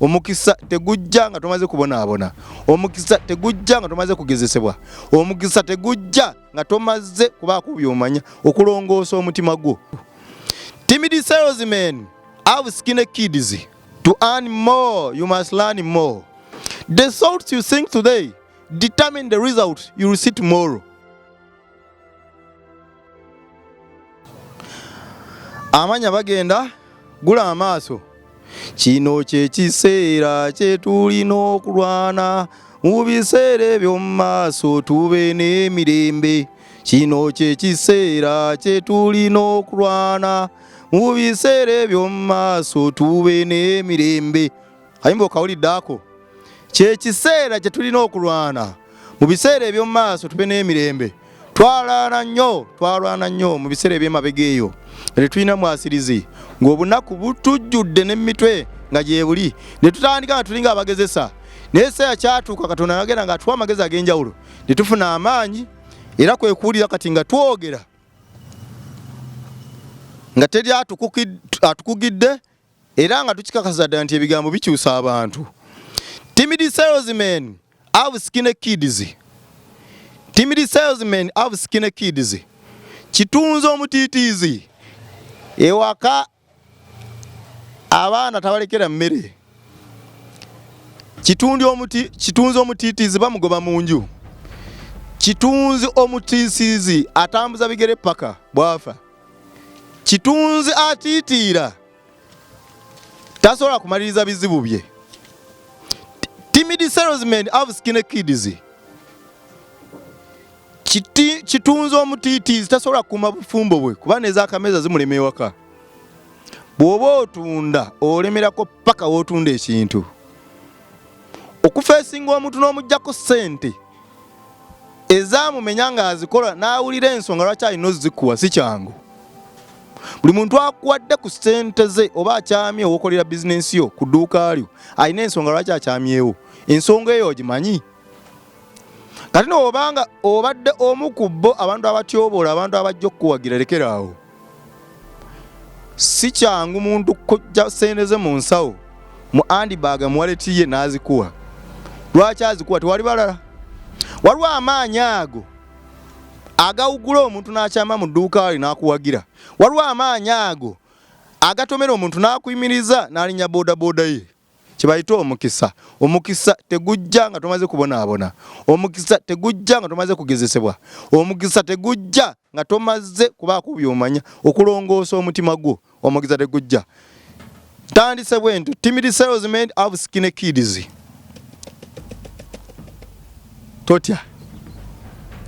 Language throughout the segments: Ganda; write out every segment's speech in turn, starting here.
Omukisa tegujja nga tomaze kubonaabona. Omukisa tegujja nga tomaze kugezesebwa. Omukisa tegujja nga tomaze kubaako by'omanya okulongoosa omutima gwo. Timid salesmen have skinny kids. To earn more, you must learn more. The thoughts you think today determine the result you will see tomorrow. Amanya bagenda gula amaaso. Kino kye kiseera kye tulina okulwana mu biseera eby'omu maaso tube n'emirembe. Kino kye kiseera kye tulina okulwana mu biseera eby'omu maaso tube n'emirembe. Kayimba okawulidde ako? Kye kiseera kye tulina okulwana mu biseera eby'omu maaso tube n'emirembe. Twalwana nnyo, twalwana nnyo mu biseera eby'emabega eyo nga tetulina mwasirizi, ng'obunaku butujjudde n'emitwe nga gyebuli, ne tutandika nga tulinga abagezesa. Naye ekiseera kyatuuka Katonda n'agenda ng'atuwa amagezi ag'enjawulo ne tufuna amaanyi, era kwe kuwulira kati nga twogera nga teri atukugidde era nga tukikakasa ddala nti ebigambo bikyusa abantu. Timid salesmen have skinny kids. Timid salesmen have skinny kids. Kitunzi omutiitiizi ewaka abaana tabalekera mmere. Kitundi omuti, kitunzi omutiitiizi bamugoba mu nju. Kitunzi omutiisiizi atambuza bigere paka bwafa. Kitunzi atiitiira tasobola kumaliriza bizibu bye. Timid salesmen have skinny kids. Kitunzi omutiitiizi tasobola kukuuma bufumbo bwe kuba n'ezakameeza zimulema ewaka. Bw'oba otunda olemerako paka w'otunda ekintu. Okufeesinga omuntu n'omuggyako ssente ezamumenya ng'azikola n'awulira ensonga lwaki alina ozikuwa si kyangu. Buli muntu akuwadde ku ssente ze oba akyamye owokolera bizinensi yo ku dduuka lyo alina ensonga lwaki akyamyewo. Ensonga eyo ogimanyi? Kati no obanga obadde omu ku bo abantu abatyoboola abantu abajja okukuwagira lekera awo. Si kyangu muntu kujja ssente ze mu nsawo mu handbag mu wallet ye n'azikuwa. Lwaki azikuwa? Tewali balala. Waliwo amaanyi ago agawugula omuntu n'akyama mu dduuka lye n'akuwagira. Waliwo amaanyi ago agatomera omuntu n'akuyimiriza n'alinnya bodaboda ye. Kye bayita omukisa. Omukisa tegujja nga tomaze kubonaabona. Omukisa tegujja nga tomaze kugezesebwa. Omukisa tegujja nga tomaze kubaako by'omanya okulongoosa omutima gwo. Omukisa tegujja. Ntandise bwe nti timid salesmen have skinny kids. Totya.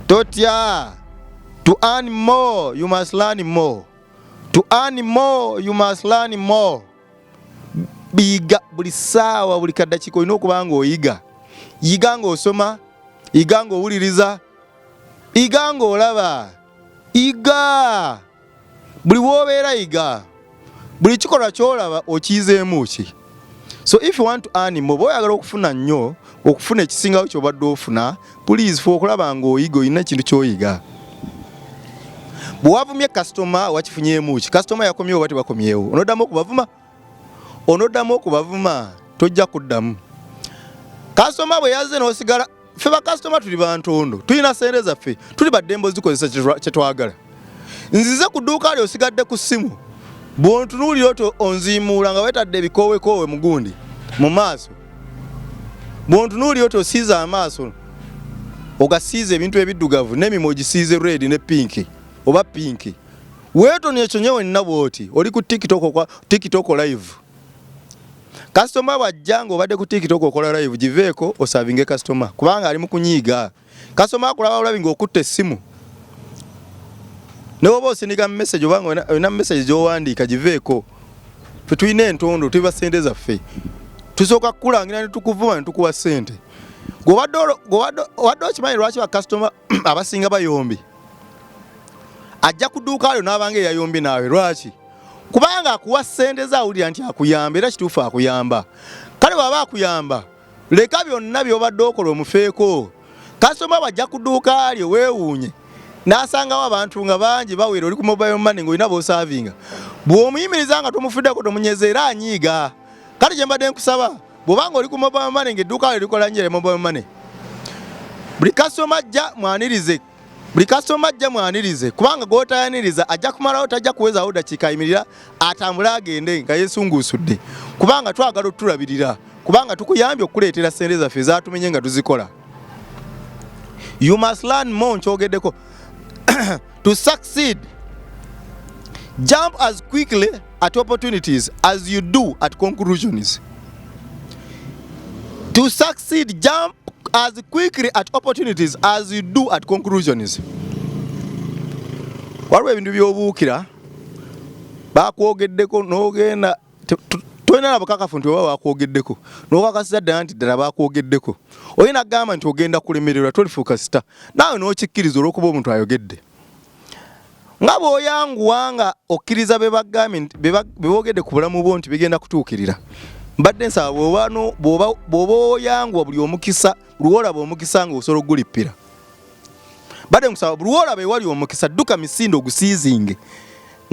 Totya. To earn more, you must learn more. To earn more, you must learn more. Biga buli ssaawa, buli kaddakiika olina okuba ng'oyiga. Yiga ng'osoma, yiga ng'owuliriza, yiga ng'olaba, yiga buli w'obeera, yiga buli kikolwa ky'olaba okiyizeemu ki. So if you want to earn more, oba oyagala okufuna nnyo, okufuna ekisingawo ky'obadde ofuna, please fuba okulaba ng'oyiga, olina ekintu ky'oyiga. Bwe wavumye kasitoma wakifunyeemu ki? Kasitoma yakomyewo oba tebakomyewo? Onoddamu okubavuma? Onoddamu okubavuma? Tojja kuddamu. Kasitoma bwe yazze n'osigala, ffe bakasitoma tuli bantondo, tulina ssente zaffe, tuli baddembe ozikozesa kye twagala. Nzize ku dduuka lyo osigadde ku ssimu, bw'ontunuulira otyo onziimuula nga weetadde ebikoowekoowe mu gundi mu maaso. Bw'ontunuulira otyo osiize amaaso, ogasiize ebintu ebiddugavu n'emimwa ogisiize red ne pink oba pink. Weetonye ekyonye wenna bw'oti oli ku TikTok okwa TikTok live. Kasitoma bw'ajja ng'obadde ku TikTok okola live, giveeko osavinge kasitoma kubanga ali mu kunyiiga. Kasitoma akulaba bulabi ng'okutte essimu. Ne bw'oba osindika message oba ng'olina message gy'owandiika giveeko. Ffe tulina entondo, tuliba ssente zaffe. Tusooka kukulangira ne tukuvuma ne tukuwa ssente. Gw'obadde okimanyi lwaki bakasitoma abasinga bayombi? Ajja ku dduuka lyo n'abanga eyayombye naawe. Lwaki? Kubanga akuwa ssente ze awulira nti akuyamba, era kituufu akuyamba. Kale bw'aba akuyamba, leka byonna by'obadde okola omufeeko. Kasitoma bw'ajja ku dduuka lyo weewuunye n'asangawo abantu nga bangi bawera, oli ku mobile money ng'olina b'osaavinga. Bw'omuyimiriza nga tomufuddeko tomunyeza era anyiiga. Kale kye mbadde nkusaba, Bw'oba ng'oli ku mobile money, ng'edduuka lyo likola nnyo mobile money, buli kasitoma ajja mwanirize, buli kasitoma ajja mwanirize, kubanga gw'otayaniriza ajja kumalawo, tajja kuwezaawo dakiika, ayimirira atambule agende nga yeesunguusudde. Kubanga twagala otulabirira, kubanga tukuyambye okukuleetera ssente zaffe ezatumenye nga tuzikola. You must learn more, nkyogeddeko. To succeed, jump as quickly at opportunities as you do at conclusions. To succeed, jump as quickly at opportunities as you do at conclusions. Waliwo ebintu by'obuukira bakwogeddeko n'ogenda tolina na bukakafu nti oba bakwogeddeko, n'okakasiza ddala nti ddala bakwogeddeko. Olina kugamba nti ogenda kulemererwa, tolifuuka star, naawe n'okikkiriza olw'okuba omuntu ayogedde. Nga bw'oyanguwa nga okkiriza be bagambye nti be boogedde ku bulamu bwo nti bigenda kutuukirira, mbadde nsaba bw'oba oyanguwa buli omukisa, buli lw'olaba omukisa ng'osobola okugulippira, badde nkusaba buli lw'olaba ewali omukisa dduka misinde ogusiizinge.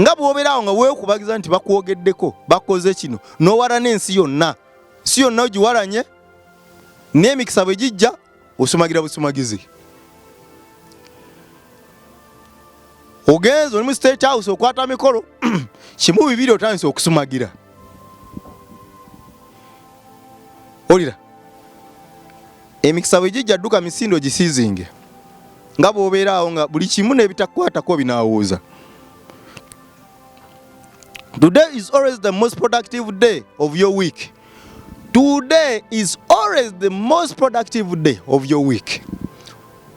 Nga bw'obeeraawo nga weekubagiza nti bakwogeddeko, bakoze kino, n'owalana ensi yonna, si yonna ogiwalanye, n'emikisa bwe gijja osumagira busumagizi. Ogenze oli mu State House okwata mikolo kimu bibiri, otandise okusumagira, olira emikisa bwe gijja dduka misinde ogisiizinge. Nga bw'obeera awo nga buli kimu n'ebitakukwatako binaawuuza. Today is always the most productive day of your week. Today is always the most productive day of your week.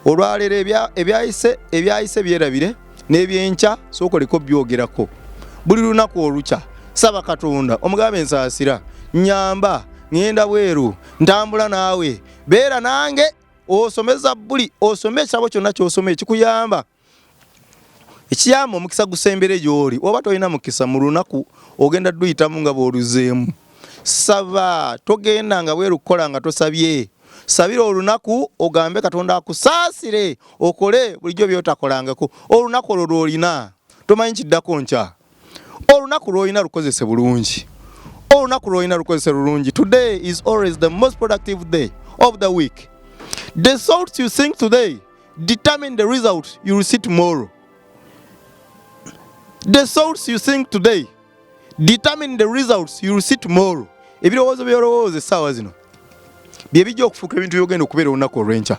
Olwaleero ebyayise byerabire, n'ebyenkya sooka oleko byogerako. Buli lunaku olukya saba Katonda, omugambe, nsaasira, nyamba, ŋŋenda bweru, ntambula naawe, beera nange. Osome Zabbuli, osome ekitabo kyonna ky'osoma ekikuyamba, ekiyamba omukisa gusembere gy'oli. Oba tolina mukisa mu lunaku, ogenda dduyitamu nga bw'oluzeemu. Saba, togenda nga bweru kukola nga tosabye. Sabira olunaku, ogambe Katonda akusaasire okole bulijjo by'otakolangako. Olunaku olwo lw'olina, tomanyi kiddako nkya. Olunaku lw'olina lukozese bulungi, olunaku lw'olina lukozese bulungi. Today is always the most productive day of the week. The thoughts you think today determine the result you will see tomorrow. The thoughts you think today determine the results you will see tomorrow. Ebirowoozo by'olowooza essaawa zino bye bijja okufuuka ebintu by'ogenda okubeera olunaku olw'enkya.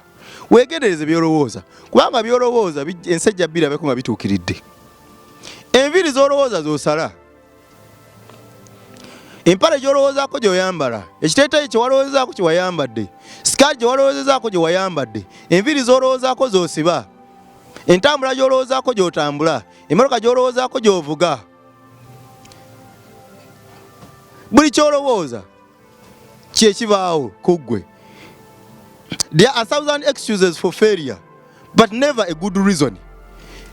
Weegendereze by'olowooza, kubanga by'olowooza ensi ejja birabeko nga bituukiridde. Enviiri z'olowooza z'osala, empale gy'olowoozaako gy'oyambala, ekiteeteeyi kye walowoozezaako kye wayambadde, sikaati gye walowoozezaako gye wayambadde, enviiri z'olowoozaako z'osiba, entambula gy'olowoozaako gy'otambula, emmotoka gy'olowoozaako gy'ovuga, buli ky'olowooza kyekibaawo ku ggwe. There are thousand excuses for failure, but never a good reason.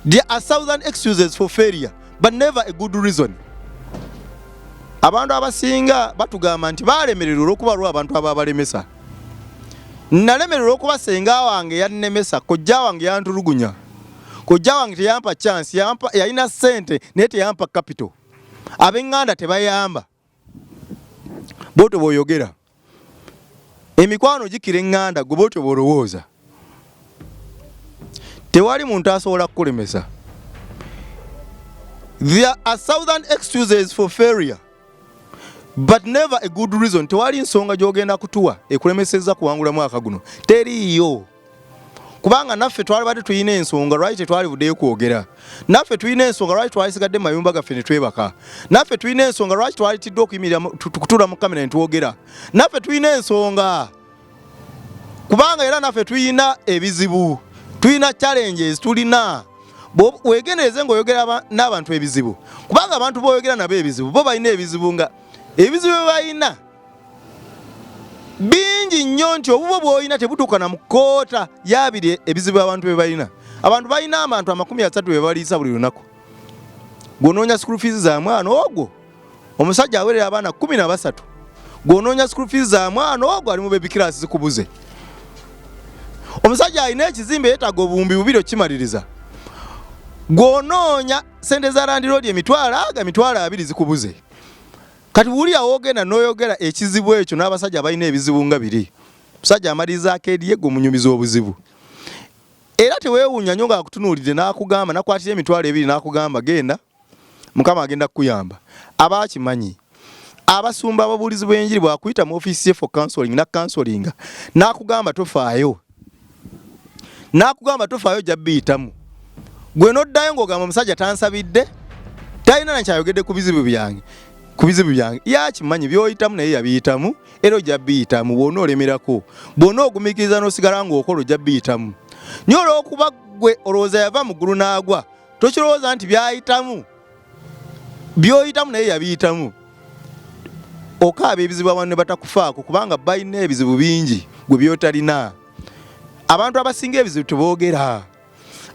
There are thousand excuses for failure, but never a good reason. Abantu abasinga batugamba nti balemererwa olw'okuba lwa abantu ababalemesa. Nalemererwa okuba senga wange yannemesa, kojja wange yantulugunya, kojja wange teyampa chance, yampa, yalina ssente naye teyampa capital, ab'eŋŋanda tebayamba. Bwotyo bw'oyogera, emikwano gikira eŋŋanda, gwe bwotyo bw'olowooza. Tewali muntu asobola kukulemesa. There are thousand excuses for failure, but never a good reason. Tewali nsonga gy'ogenda kutuwa ekulemesezza kuwangula mwaka guno, teriiyo, kubanga naffe twalibadde tulina ensonga lwaki tetwalivuddeyo kwogera. Naffe tulina ensonga lwaki twalisigadde mu mayumba gaffe ne twebaka. Naffe tulina ensonga lwaki twalitiddwa okuyimirira kutuula mu kamera ne twogera. Naffe tulina ensonga, kubanga era naffe tulina ebizibu, tulina challenges, tulina. Weegendereze ng'oyogera n'abantu ebizibu, kubanga abantu b'oyogera nabo ebizibu bo balina ebizibu, nga ebizibu bye balina bingi nnyo nti obubwo bw'olina tebutuukana mu koota yabiri. Ebizibu abantu bye balina, abantu balina abantu 30 be baliisa buli lunaku, gw'onoonya school fees za mwana ogwo. Omusajja awerera abaana 13, gw'onoonya school fees za mwana ogwo ali mu baby class, zikubuze. Omusajja alina ekizimbe yeetaaga 2000 okukimaliriza, gw'onoonya sente za landlord 20,000 20,000 zikubuze. Kati wulira wogenda n'oyogera ekizibu ekyo n'abasajja balina ebizibu nga biri. Musajja amalirizaako eriye, gwe omunyumiza obuzibu. Era teweewuunya nnyo ng'akutunuulidde n'akugamba, nakwatira 20,000 n'akugamba, "Genda, Mukama agenda kukuyamba." Aba akimanyi. Abasumba, ababuulizi bw'enjiri, bwakuyita mu ofiisi ye for counseling, na counselinga n'akugamba, "Tofaayo," n'akugamba, "Tofaayo, ojja biyitamu." Gwe n'oddayo ng'ogamba, "Omusajja tansabidde, talina nakyayogedde ku bizibu byange." Yakimanyi by'oyitamu, naye yabiyitamu, era ojja biyitamu. Bw'ona olemerako, bw'ona ogumiikiriza n'osigala ng'okola, ojja biyitamu. Naye olw'okuba gwe olowooza yava mu ggulu n'agwa, tokirowooza nti byayitamu, by'oyitamu naye yabiyitamu. Okaaba ebizibu abantu ne batakufaako, kubanga balina ebizibu bingi gwe by'otalina. Abantu abasinga ebizibu teboogera.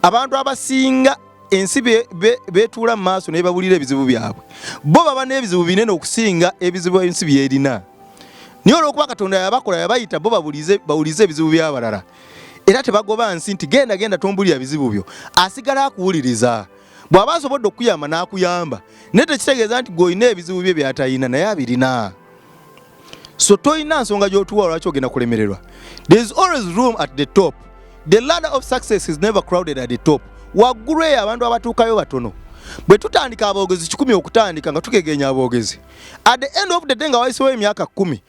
Abantu abasinga ensi betuula mu maaso ne babulira ebizibu byabwe, bo baba n'ebizibu binene okusinga ebizibu ensi byerina. Naye olwokuba Katonda yabakola, yabayita bo bawulize ebizibu by'abalala, era tebagoba nsi nti, "Genda, genda, tombulira bizibu byo." Asigala akuwuliriza. Bw'aba asobodde okukuyamba, n'akuyamba, naye tekitegeeza nti gwe olina ebizibu bye by'atalina, naye abirina. So tolina nsonga gy'otuwa lwaki ogenda kulemererwa. There is always room at the top. The ladder of success is never crowded at the top. Waggulu eyo abantu abatuukayo batono. Bwe tutandika aboogezi 100, okutandika nga tukegenya aboogezi, at the end of the day nga wayisewo emyaka 10,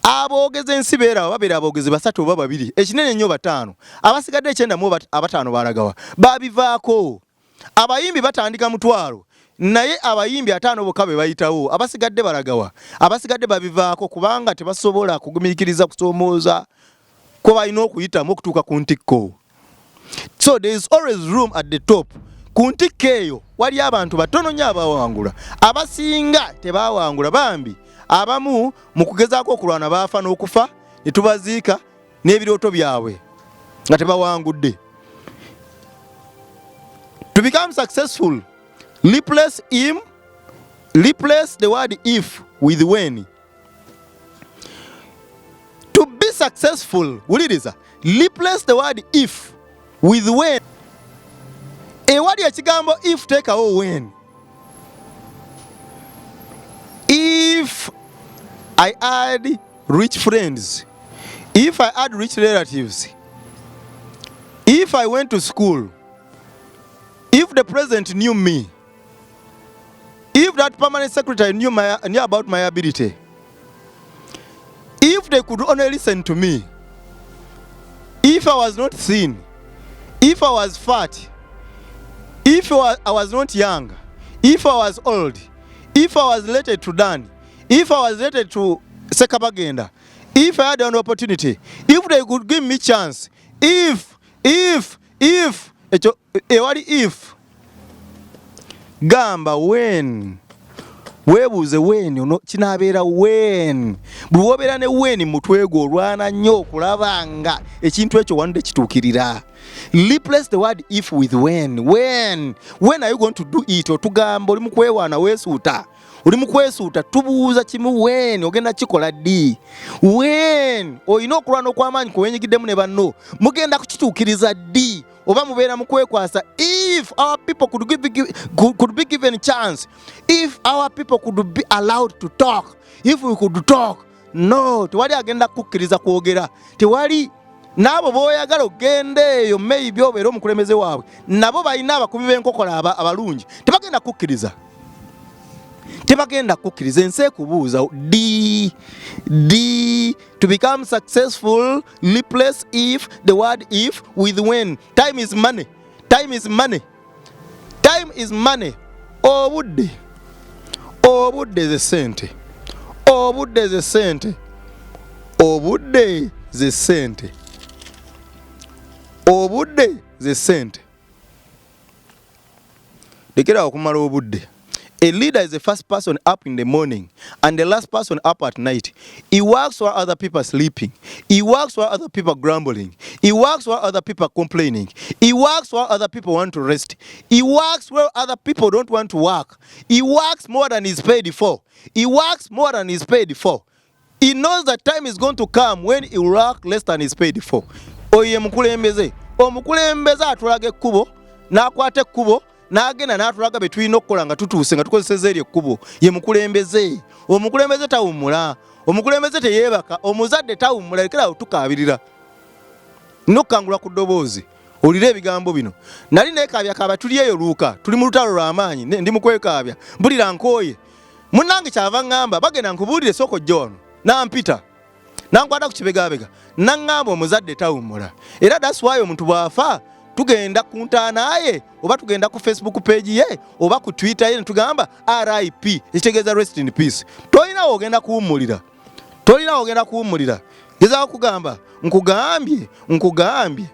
aboogezi ensi beeraba babeera aboogezi basatu oba babiri, ekinene ennyo bataano. Abasigadde ekyenda mu abataano balagawa? Babivaako. Abayimbi batandika 500, naye abayimbi 50 bokka be bayitawo. Abasigadde balagawa? Abasigadde babivaako, kubanga tebasobola kugumiikiriza kusoomooza kwe balina okuyitamu okutuuka ku ntikko. So there is always room at the top. Ku ntikko eyo wali abantu batono nnyo abawangula, abasinga tebawangula. Bambi abamu mu kugezaako okulwana baafa n'okufa, ne tubaziika n'ebirooto byabwe nga tebawangudde. To become successful, replace the word "if" with "when". To be successful, wuliriza, replace the word "if" with "when". Ewali ekigambo "if", teekawo "when". If I had rich friends, if I had rich relatives, if I went to school, if the president knew me, if that permanent secretary knew about my ability, if they could only listen to me, if I was not thin, if I was fat, if I was not young, if I was old, if I was related to Dan, if I was related to Sekabagenda, if I had an opportunity, if they could give me chance, if, ekyo ewali "if", gamba "when". Weebuuze "when" ono kinaabeera when. Buli wobeera ne "when" mutwe gwo, olwana nnyo okulaba nga ekintu ekyo wanudde kituukirira. Replace the word "if" with "when". When are you going to do it? Otugamba oli mu kwewaana, weesuuta, oli mu kwesuuta. Tubuuza kimu: when ogenda kikola ddi? When olina okulwana okw'amaanyi kwewenyigiddemu ne banno, mugenda kukituukiriza ddi, oba mubeera mu kwekwasa? If our people could be given chance, if our people could be allowed to talk, if we could talk. No, tewali agenda kukkiriza kwogera, tewali. N'abo b'oyagala ogenda eyo, maybe obeera omukulembeze waabwe, nabo balina abakubi b'enkokola abalungi, tebagenda kukkiriza, tebagenda kukkiriza. Ensi ekubuuza ddi? Ddi? To become successful, replace if the word "if" with "when". Time is money. Time is money. Time is money. Obudde, obudde ze sente, obudde ze sente, obudde ze sente, obudde ze sente. Lekerawo okumala obudde. A leader is the first person up in the morning and the last person up at night. He works while other people are sleeping. He works while other people are grumbling. He works while other people are complaining. He works while other people want to rest. He works where other people don't want to work. He works more than he's paid for. He works more than he's paid for. He knows that time is going to come when he will work less than he's paid for. Oyo ye mukulembeze. Omukulembeze atulaga ekkubo, n'akwata ekkubo. n'agenda n'atulaga bye tulina okukola nga tutuuse nga tukozeseza eryo ekkubo. Ye mukulembeze. Omukulembeze tawummula, omukulembeze teyeebaka, omuzadde tawummula. Lekerawo tukaabirira n'okukangula ku ddoboozi olire ebigambo bino. Nali neekaabya kaaba, tuli eyo luuka, tuli mu lutalo lw'amaanyi, ndi mu kwekaabya, mpulira nkooye. Munnange kyava ŋŋamba bagenda nkubuulire, sooka ojje wano. Nampita nankwata ku kibegabega naŋŋamba omuzadde tawummula, era that's why omuntu bw'afa tugenda ku ntaana ye oba tugenda ku Facebook page ye oba ku Twitter ye netugamba RIP, ekitegeeza rest in peace. Tolina wogenda kuwummulira, tolina wogenda kuwummulira. Gezaako kugamba, nkugambye, nkugambye,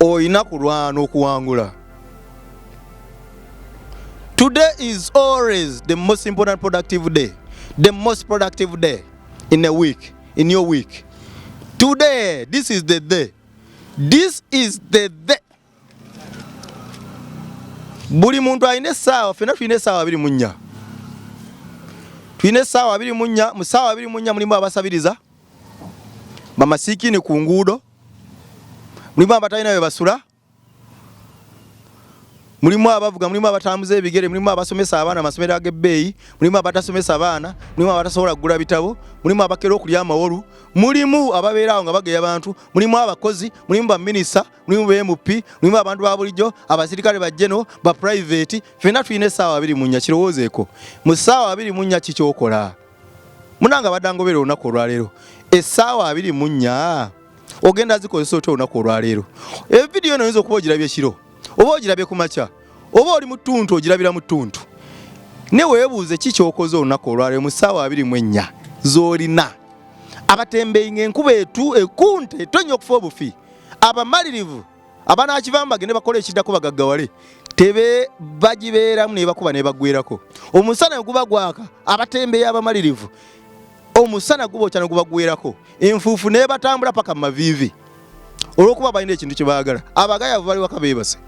olina kulwana okuwangula. Today is always the most important productive day, the most productive day in a week, in your week. Today, this is the day, this is the day. Buli muntu alina essaawa, ffenna tulina essaawa 24, tulina essaawa 24. Mu ssaawa 24 mulimu abasabiriza, bamasiikini ku nguudo, mulimu abatalina bwe basula, mulimu abavuga, mulimu abatambuza ebigere, mulimu abasomesa abaana amasomero ag'ebbeeyi, mulimu abatasomesa baana, mulimu abatasobola kugula bitabo, mulimu abakera okulya amawolu, mulimu ababeera awo nga bageya bantu, mulimu abakozi, mulimu baminisita, mulimu ba MP, mulimu abantu ba bulijjo, abasirikale, ba general, ba private. Ffenna tulina essaawa 24. Kirowoozeeko, mu ssaawa 24 kikyokola? Munange abadde angobera olunaku olwaleero, essaawa 24 ogenda zikozesa otya olunaku olwaleero? Evidiyo eno oyinza okuba ogirabye kiro oba ogirabye ku makya oba oli mu ttuntu, ogirabira mu ttuntu, ne weebuuze ki kyokoze olunaku olwaleero mu ssaawa 24 z'olina. Abatembeeyi ng'enkuba etu ekunta etonya okufa obufi, abamalirivu abanakivaamu bagende bakole ekiddako bagaggawale, tebe bagibeeramu nebakuba nebagwerako. Omusana guba gwaka, abatembeeyi abamalirivu omusana gubokya negubagwerako, enfuufu nebatambula paka mu maviivi olwokuba balina ekintu kyebaagala. Abagayavu bali waka beebase,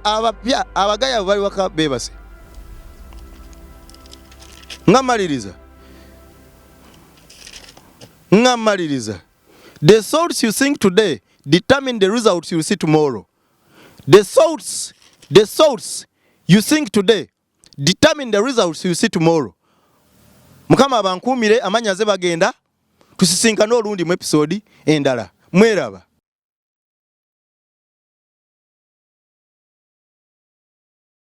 abapya abagayavu bali waka beebase. Nga maliriza, nga maliriza, the thoughts you think today determine the results you see tomorrow. The thoughts you think today determine the results you see tomorrow. Mukama abankuumire. Amanya ze bagenda, tusisinkane olundi mu episode endala. Mweraba.